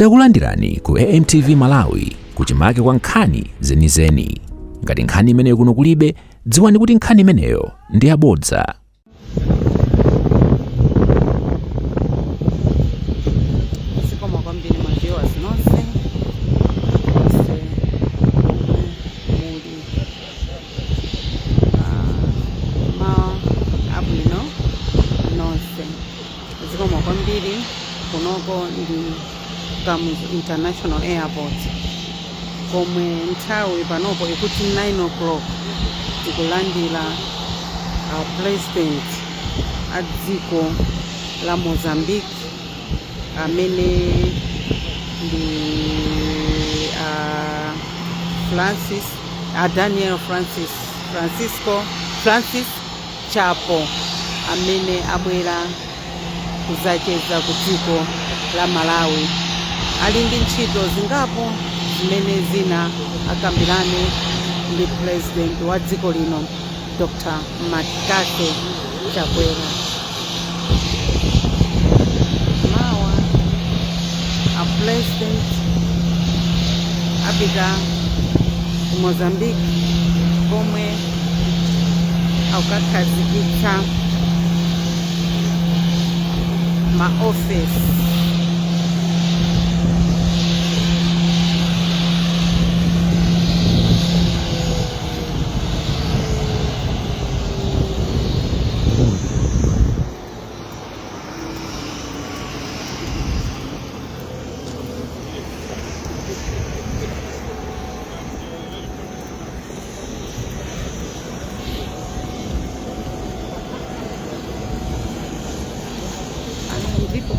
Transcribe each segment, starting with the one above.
Takulandirani ku AMTV Malawi, kuchimake kwa nkhani zenizeni. Ngati nkhani imeneyo kuno kulibe, dziwani kuti nkhani imeneyo ndi yabodza. Zikomo kwambiri ma viewers nonse nonse omwe muli ma abwino nonse. Zikomo kwambiri. Kunoko ndi Kamuzu International Airport, komwe nthawi panopo ikuti 9 o'clock. Tikulandira president a dziko la Mozambique, amene ndi Francis, Daniel Francis, Francisco Francis Chapo, amene abwera kuzacheza ku dziko la Malawi. Ali ndi ntchito zingapo zimene zina akambirane ndi president wa dziko lino, Dr McCarthy Chakwera. Mawa a president apita ku Mozambique, komwe akukakhazikitsa ma office. Ano ndipo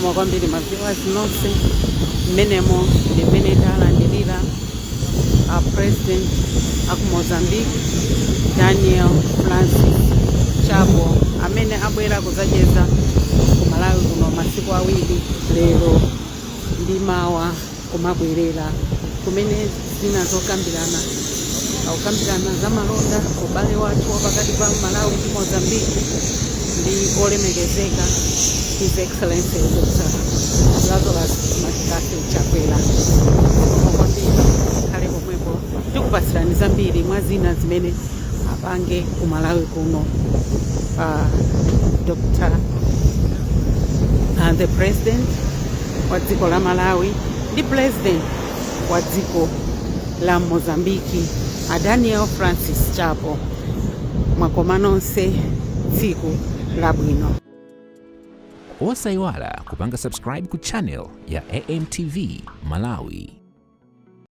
Zikomo kwambiri ma viewers nonse. Mmenemo ndi mmene talandilira a President aku Mozambique, Daniel Francis Chapo, amene abwera kuzacheza ku Malawi kuno masiku 2, lero ndi mawa, kumabwerera, kumene zina zokambirana, akukambirana za malonda, ubale wathu wapakati pa Malawi ndi Mozambique, ndi olemekezeka His Excellency Dr. Lazarus McCarthy Chakwera. Zikomo kwambiri, khale pomwepo, tikupasirani zambiri mwa zina zimene apange ku Malawi kuno Dr. The President wa dziko la Malawi ndi President wa dziko la Mozambiki, a Daniel Francis Chapo. Mwakoma nonse, tsiku labwino. Osayiwala kupanga subscribe ku channel ya AMTV Malawi.